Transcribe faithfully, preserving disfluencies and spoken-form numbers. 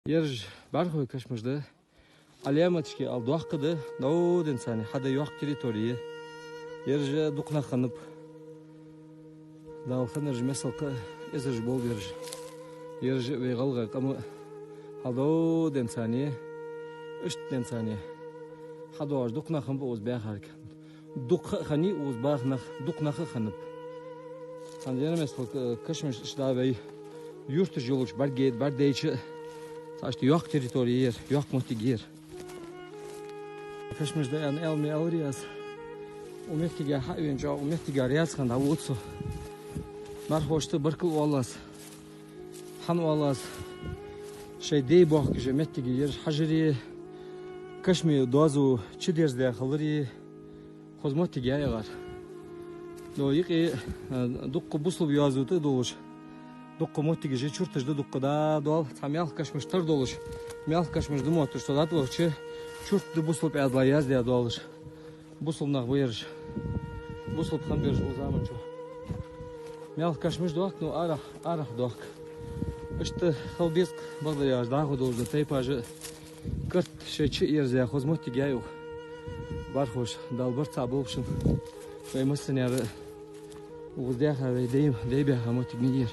Ераш бӀарахой кашамаш да, Ӏаламаташка ала доккха да, но денз царна хьада йоккха территори я. Ераш дукха нах хиннаб. Дала хиннараш, миссел кхы эзараш болба ераш. Ераш вай гӀалгӀай къам а хьалдо денз царна, иштта денз царна хьадоагӀаш дукха нах хиннаб укхаза баьхарга. Дукха а хиннай укхаза баха нах, дукха нах а хиннаб. ХӀанз ер миссел кашамаш иштта да вай юрташ йолча бӀаргадайча, цхьа иштта йоккха территори я ер, йоккха моттиг я ер. Кашамаш да аьнна, аьлар ма аьларий аз. Укх моттиге хьа а вена, чӀоагӀа укх моттиге раьза хинна дӀавода со. БӀарахошта баркал оал аз. ХӀана оал аз? Шоай даьй бохкаш моттиг я ер, хьажарий, кашамий доазув чудерзадаь хиларий, хоза моттиг я ер. Но юкъе, а, дукха бусалба йоазув тӀа долаш, дукха моттигаш я, чурташ да дукха да дола, цхьа маьлха кашамаш тара долаш, маьлха кашамаш да мотташ, со дӀатӀавахача, чурт да бусалба Ӏаьдала яздаь долаш. Бусалба нах ба ераш. Бусалба хиннаб ераш укх заман чу. Маьлха кашамаш дохк, но арахьа, арахьа дохк. Иштта хила беза-кх, бакъдар аьлча, дӀахо долаш да тайпаш а, кӀарт шоай чу а ерзаяь, хоза моттиг я укх. БӀарахоша, Дала барт цхьа болба шун. Вай массане а укхаза даьха, вай даьй, даьй баьха моттиг я ер.